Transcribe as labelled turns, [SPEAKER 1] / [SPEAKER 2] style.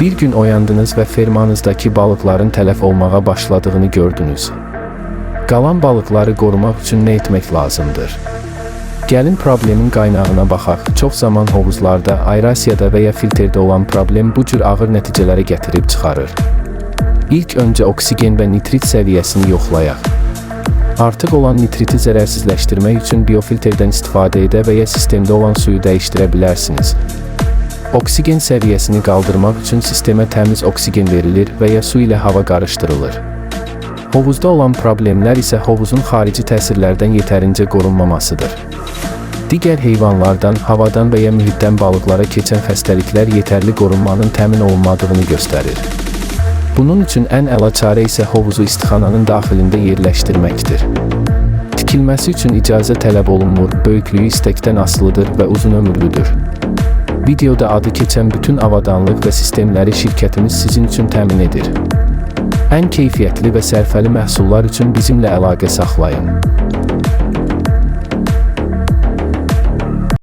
[SPEAKER 1] Bir gün oyandınız və fermanızdakı balıqların tələf olmağa başladığını gördünüz. Qalan balıqları qorumaq üçün nə etmək lazımdır? Gəlin problemin qaynağına baxaq. Çox zaman hovuzlarda, aerasiyada və ya filtrdə olan problem bu cür ağır nəticələrə gətirib çıxarır. İlk öncə oksigen və nitrit səviyyəsini yoxlayaq. Artıq olan nitriti zərərsizləşdirmək üçün biofiltrdən istifadə edə və ya sistemdə olan suyu dəyişdirə bilərsiniz. Oksigen səviyyəsini qaldırmaq üçün sistemə təmiz oksigen verilir və ya su ilə hava qarışdırılır. Hovuzda olan problemlər isə hovuzun xarici təsirlərdən yetərincə qorunmamasıdır. Digər heyvanlardan, havadan və ya mühitdən balıqlara keçən xəstəliklər yetərli qorunmanın təmin olunmadığını göstərir. Bunun üçün ən əla çarə isə hovuzu istixananın daxilində yerləşdirməkdir. Tikilməsi üçün icazə tələb olunmur, böyüklüyü istəkdən asılıdır və uzun ömürlüdür. Videoda adı keçən bütün avadanlıq və sistemləri şirkətimiz sizin üçün təmin edir. Ən keyfiyyətli və sərfəli məhsullar üçün bizimlə əlaqə saxlayın.